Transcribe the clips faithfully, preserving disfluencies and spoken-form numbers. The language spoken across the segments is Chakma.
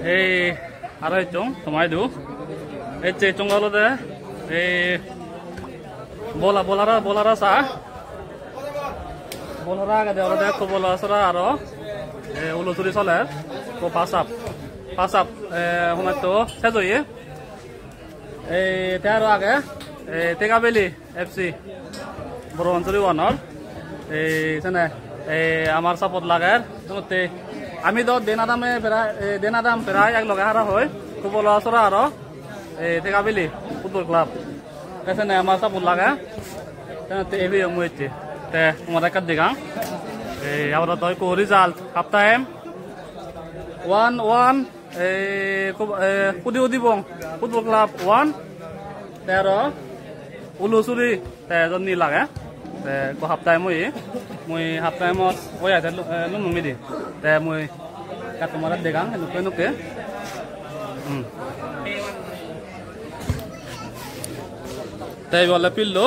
Ei aro ejjong tomaidu. Ecche ejjong olode ei bola, bolara, bolara sa. Bolara agede olode ekko bola sora aro, eh, ulusuri soler. Ekko pasap. Pasap, eh, honatto sej oye. Ei te aro age, ei Tegabeli F C, Borapansury one-or. Ei sene, ei amar support lager. Senotte ami do den adame prai, ei den adam prai ek loge hara hoi. Kubolasora aro, ei Tegabeli Football Club. Te sene amar support lager. Senotte ei piyong mui ecche. Te tomare ekka degang. Ei abar do ekko result, half time. One one. Ei, kub-, eh, Pudi Udibong Football Club one, te aro Ulusuri, te ejon nil age. Te ekko half time oye, mui half time-ot oi ate lu-, eh, lumlum idi. Te mui ekka tomare degang, enukke enukke. Hmm. Te ibe ole field-o.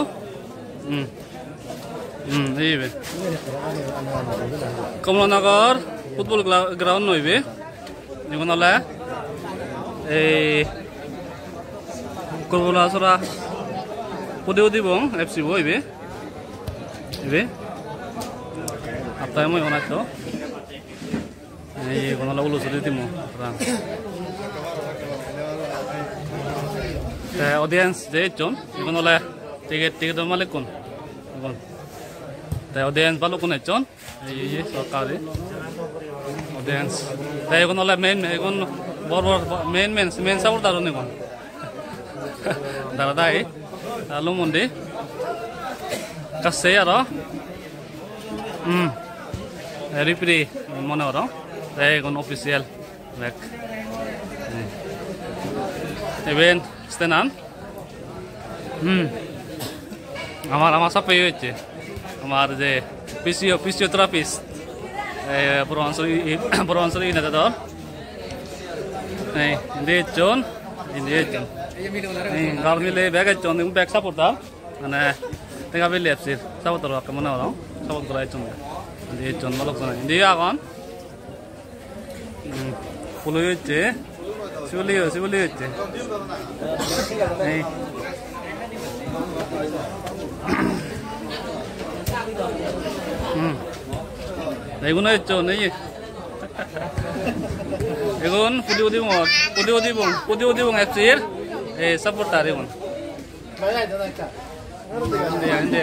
Hmm. Hmm, ibe. Kamalanagar football gla-, ground noi ibe. Igun ole ei Kubolasora Pudi Udibong F C bo ibe. Ibe. Aptai moi honatto. Ei, igun ole Ulusuri team-o parapang. Te audience je ejjon, igun ole ticket, ticket-o malikkun. Igun. Te audience balukkun ejjon. Ei, ei, ei, sorkari. Audience. Te igun ole main, igun bor bor main, main, main supporter un igun. Dara dai. Alu mundi. Kasse aro. Hmm. Referee mone gorong. Te igun official bek. Hmm. Iben stand-an. Hmm. Amar, amar sappe oye ecche. Amar je physio, physiotherapist. Eh, Borapansury, Borapansury United-or. Ei, indi ejjon, indi ejjon. Ei, gal mile bek ejjon, igun bek supporter. Mane, Tegabeli F C-r supporter obakke mone gorong. Support gora ejjon. Indi ejjon balok jon. Indi agon. Hmm. Puloi ecche. Sibuli, sibuli ecche. Ei. Hmm. Egun ecchon, ei. Egun Pudi Udibong, Pudi Udibong, Pudi Udibong F C-r, eh, supporter egun. Indi, indi, indi.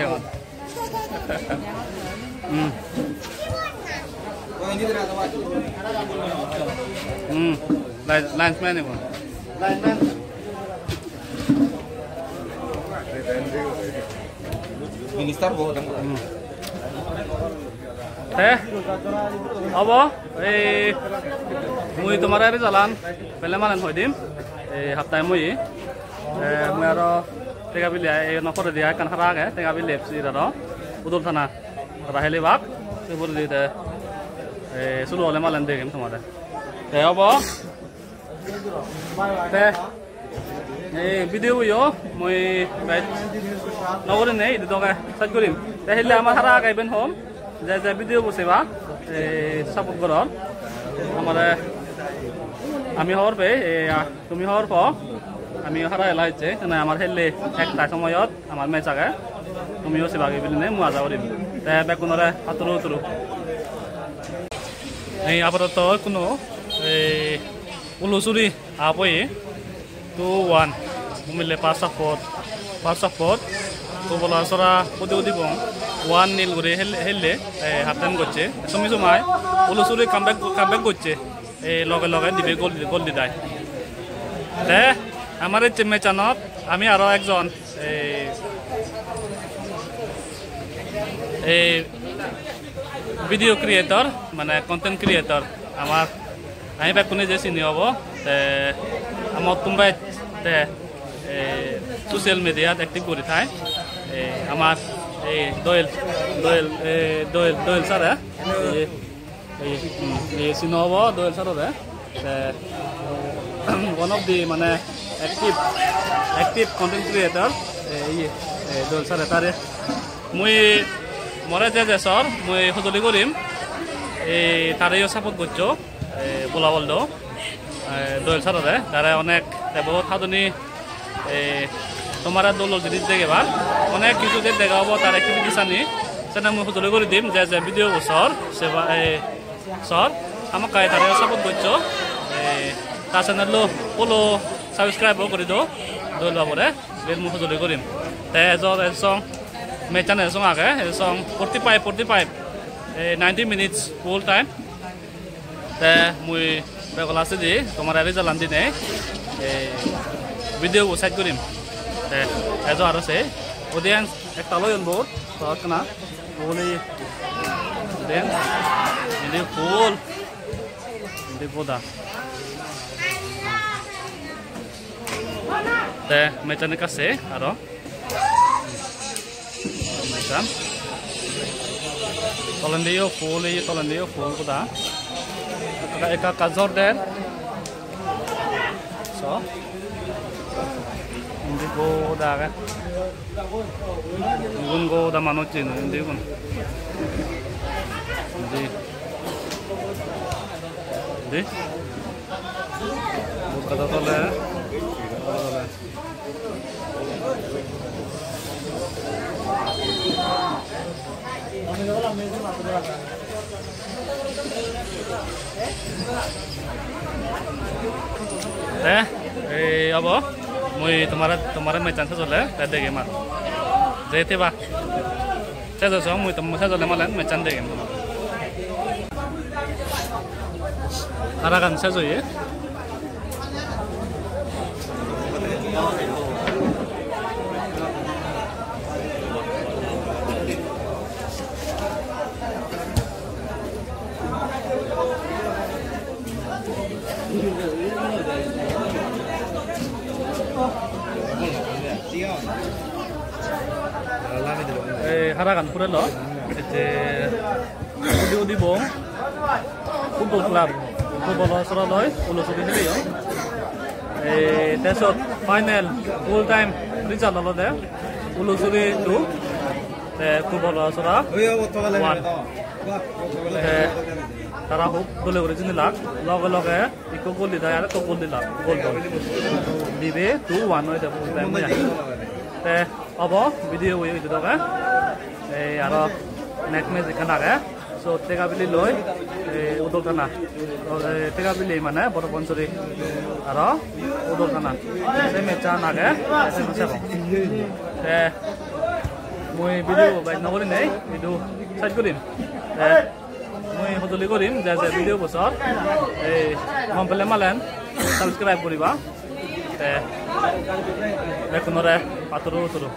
Hmm. Hmm. Line-, linesman igun. Minister bo. Hmm. Te, obo, ei, mui tomare result-an pele malen hoi dim, ei, half time oye. Te, mui aro Tegabeli ai, ei, no poredi ai ekkan hara age, Tegabeli F C aro Udulthana hara helibak, se poredi te, ei, suru ole malen degem tomare. Te, obo, Te, ei video yo mui bej no gurinei idu doge sej gurim. Te hille amar hara age iben hom, je je video bo seba, ei support goror. Amare ami hobor pei, ei, ah, tumi hobor po, ami hara ela icche, te amar hille ekta somoyot amar match age, tumiyo sebagi bilinei mui aja gurim. Te bekkunore patturu turu. Ei apatot kuno ei Ulusuri up oye two one. Umile first half-ot, first half-ot Kubolasora Pudi Udibong one nil guri hel-, helle, eh, half time gocche. Somi somai Ulusuri comeback, comeback gocche. Eh, loge loge dibe goal di-, goal di dai. Te amar ecche match-anot ami aro ekjon, eh, eh, video creator, mane content creator, amar, ami bekkune je sini obo, te amar Tumbai te, eh, social media-t active guri thai, eh, amar, eh, Doyel, Doyel, eh, Doyel, Doyel sir, eh, eh, eh, hmm, eh, sini obo Doyel sir ore, te one of the mane active, active content creator, eh, iye, eh, Doyel sir tare. Mui more je je sor, mui hojoli gorim. Ei tareyo support goccho, ei bolabol do, ei Doyal sir-ore, tare onek te bohut hadoni, ei tomare dol dol jinis degebar, onek hissu je dega obo tar activity-ani, sene mui hojoli guri dim, je je video bo sor, seba, ei sor, hamakkai tareyo support goccho, ei ta channel-o follow, subscribe-o guri do, Doyal babore, iben mui hojoli gurim. Te ejo, ejo song, match-an ejo song age, ejo song forty-five, forty-five, ei ninety minutes full time. Te mui begola sidi tomare result-an dinei, ei video bo sej gurim. Te ejo aro se audience ektal oyon bohut, to ekkana uguni audience indi full, indi goda. Te match-an ekka se aro. Match-an. Tolendiyo full, ei tolendiyo full goda. Ekka, ekka, ekka jor der. So. Indi goda age. Igun goda manuj jeyun indi igun. Indi. Indi. Bojkada tole. Te, ei obo, mui tomare, tomare match-an sej ole, te degem aro. Je tiba. Sej oye song, mui tommo sej ole malen match-an degem. Haragan sej oye. Ei haragan purelo. Ecche udi udi bong. Football club. Football sora loi, Ulusuri heleyon. Ei te sot final full time result olode Ulusuri two. Te football sora one. Te tara hub dole guri jinilak. Loge loge ikko gol didai aro ikko gol dilak. Gol gol. Dibe two one oide full time oi. Te obo video bo idu doge. Ei aro next match ekkan age. So Tegabili loi, ei Udolthana. Ei Tegabili mane Borapansury aro Udolthana. Se match-an age, se match-an. Te mui video bej no gurinei, idu sej gurim. Te mui hojoli gurim je je video bo sor, ei gom pele malen subscribe guriba. Te bekkunore paturu turu.